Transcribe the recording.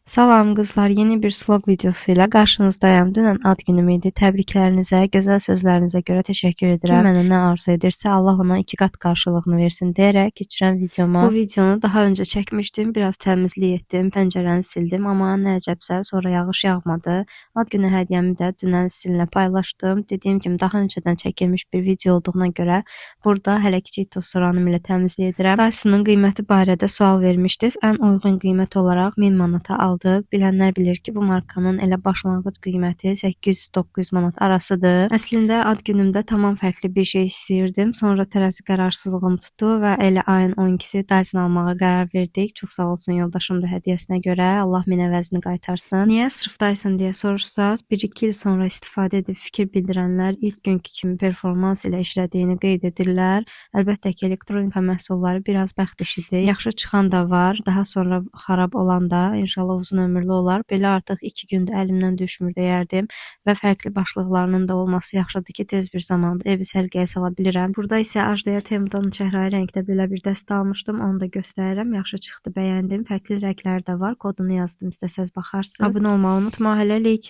Salam qızlar, yeni bir slog videosu ilə qarşınızdayam. Dünən ad günüm idi. Təbriklərinizə, gözəl sözlərinizə görə təşəkkür edirəm. Kim mənə nə arzu edirsə, Allah ona 2 qat qarşılığını versin deyərək keçirəm videoma. Bu videonu daha öncə çəkmişdim. Biraz təmizlik etdim, pəncərəni sildim, amma nə əcəbsə sonra yağış yağmadı. Ad günü hədiyyəmi də dünən sizinlə paylaşdım. Dediyim kimi daha öncədən çəkilmiş bir video olduğuna görə burada hələ kiçik tozsoranım ilə təmizlik edirəm. Dyson'ın qiyməti barədə sual vermişdiniz. Ən uyğun qiymət olaraq 1000 manata aldım. Bilənlər bilir ki, bu markanın elə başlanğıc qiyməti 800-900 manat arasıdır. Əslində ad günümdə tamam fərqli bir şey istəyirdim. Sonra tərəzi qararsızlığım tutdu və elə ayın 12-si Dyson almağa qərar verdik. Çox sağ olsun yoldaşım da hədiyyəsinə görə. Allah min əvəzini qaytarsın. Niyə sırf Dyson deyə soruşsaz, 1-2 il sonra istifadə edib fikir bildirənlər ilk günkü kimi performans ilə işlədiyini qeyd edirlər. Əlbəttə ki, elektronika məhsulları biraz bəxt işidir. Yaxşı çıxan da var, daha sonra xarab olan da inşallah uzun ömürlü olar. Belə artıq 2 gündür əlimdən düşmür deyərdim və fərqli başlıqlarının da olması yaxşıdır ki, tez bir zamanda evi səliqəyə sala bilirəm. Burada isə Ajdaya Temudan çəhrayı rəngdə belə bir dəstə almışdım. Onu da göstərirəm. Yaxşı çıxdı, bəyəndim. Fərqli rənglər də var. Kodunu yazdım, istəsəz baxarsınız. Abunə olmağı unutma. Hələlik.